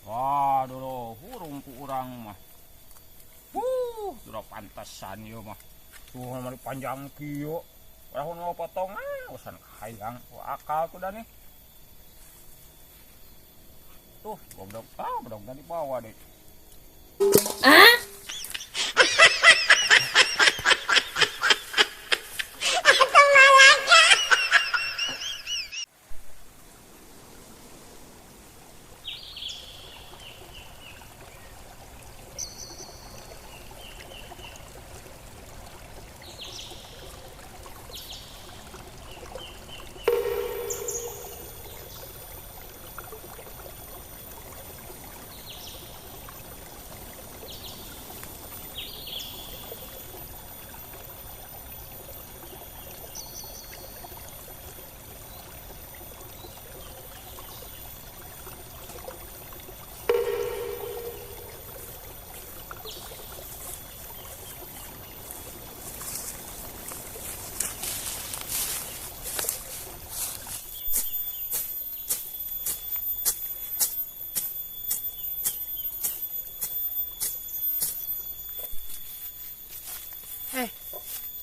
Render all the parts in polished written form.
Wah, dulu hurung ku urang mah. Sudah pantesan ieu mah. Tuh mah panjang kieu. Urang mau potong ah, usan hayang akal tuh dah nih. Tuh, goblok. Ah, bedogna dibawa deh. Ah?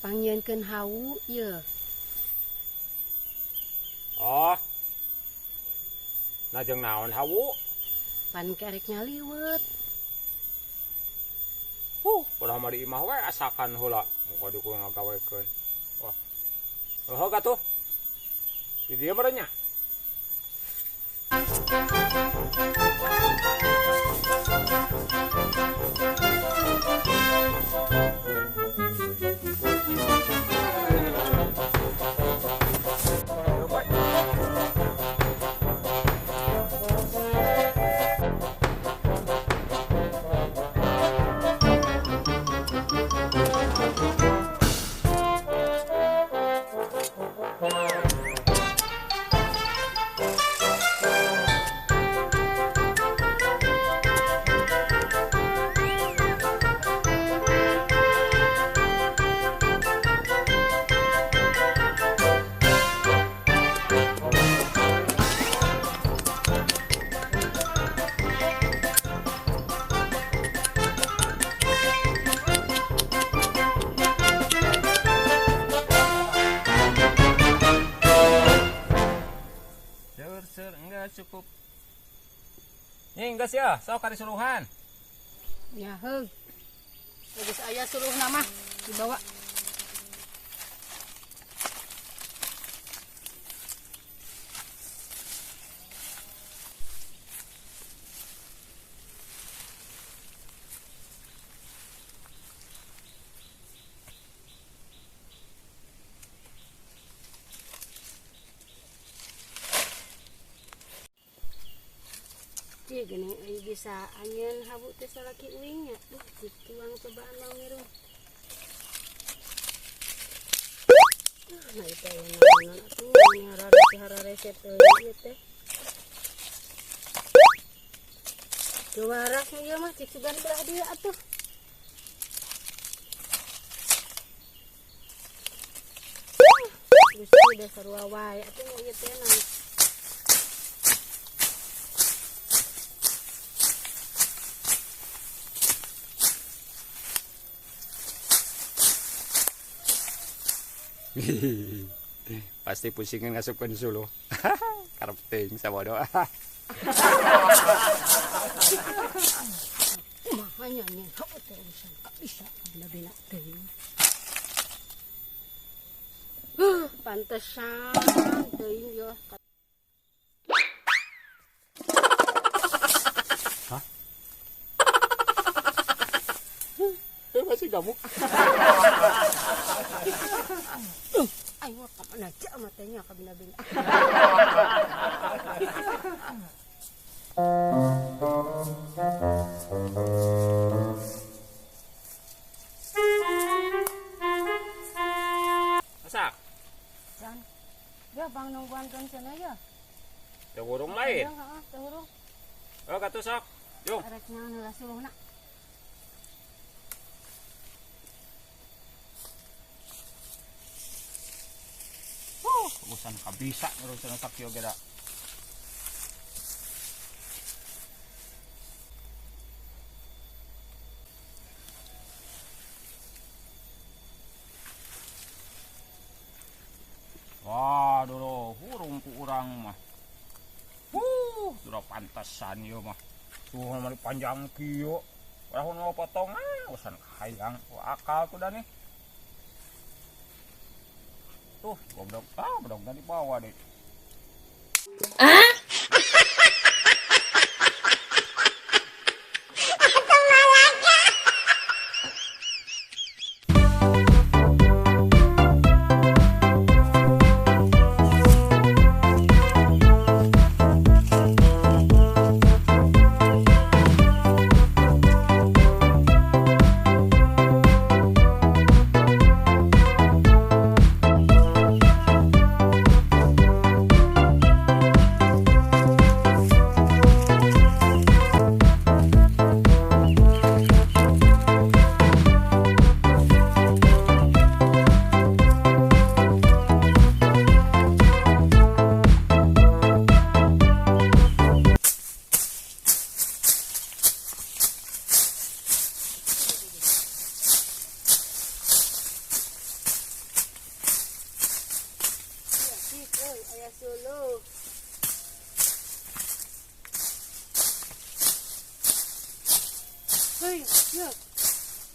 Pangnyieunkeun hawu ieu. Oh. Nah jeung naon hawu? Pan kerek ngaliwet. Udah mah di imah we asakan heula. Muka diku ngagawekeun. Wah. Heuh katuh. Di dieu meureun nya. Cukup. Nih geus ya, sok kari suruhan. Ya heug. Geus aya suruhna mah dibawa. Gini, euy bisa anyeun habu teh salaki uing nya. Duh, dituang cobaan mau ngirum. Nah, itu aya naon atuh ini hara resep euy ieu teh. Juara ieu mah cik sugan belah dieu atuh. Gusti da sarua wae atuh ieu teh naon. Pasti pusingin ngasupkeun suluh. Karep teuing sabodo. Kumaha nya nya hawu teh urusan ka bisa bina-bina teuing. Pantesan teuing yo. Hah? Masih gamuk. Ayo kapan aja matanya kabina-bina. Masak? Jan. Ya bang nungguan kan sana ya. Teu hurung lain. Heeh, teu hurung. Oh, katuh sok. Jung. Arek naon heula suluhna. Urusan kabisa urusan sakieu ge da. pantesan ieu mah. Tuh mah panjang kieu. Urang mau potong ah, usan hayang akal tuh dah nih. Tuh, goblok. Ah, bedog tadi bawa deh. Ah? Hei, yuk.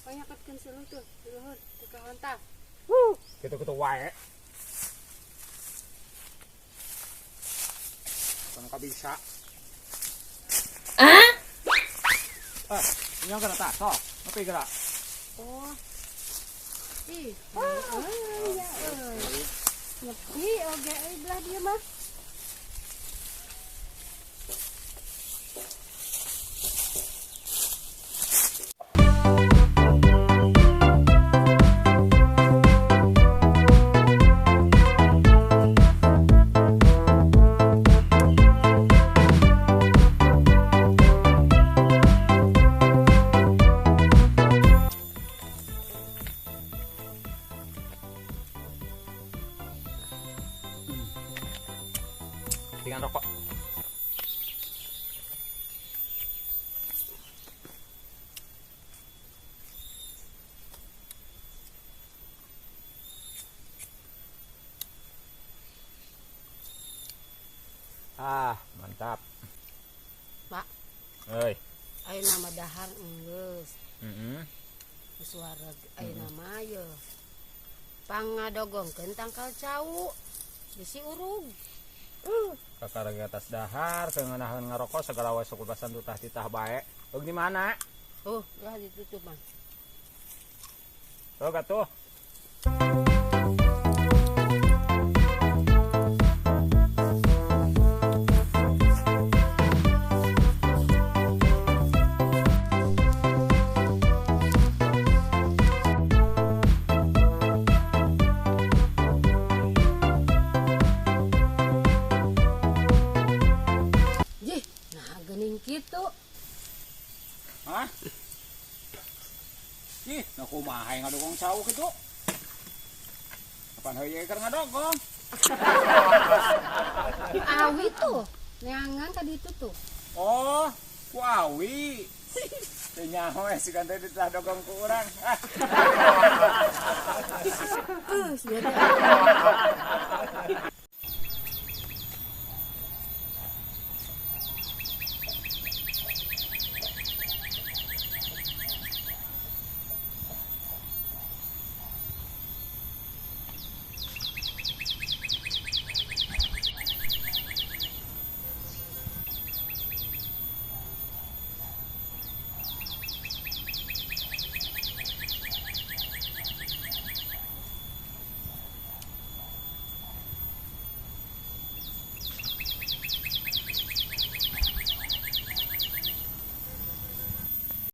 Panyakatkeun suluh tuh, luhur teu kahonta. Kitu-kitu wae. Kan bisa. Ah? Eh, nya geura tah, sok. Ngopi geura. Oh. Ih, ya euy. Nyepi oge euy belah dieu mah. Dengan rokok. Ah, mantap. Pak. Hei. Ayeuna nama dahar enggeus. Heeh. Geus wareg ayeuna mah ye. Pangadogongkeun tangkal cau. Bisi urug. Kakara di atas dahar, keunaheun ngarokok segala wae sok bebasan tutah titah bae. Eung di mana? Oh, lah ditutup mah. Tuh atuh. Gitu. Hah? Ih, nah kumaha ngadogong cau kitu? Kapan heueuy keur ngadogong? Awi tuh, neangan tadi itu tuh. Oh, ku awi. Teu nyaho si teh ditah dogong ku urang. Sia teh.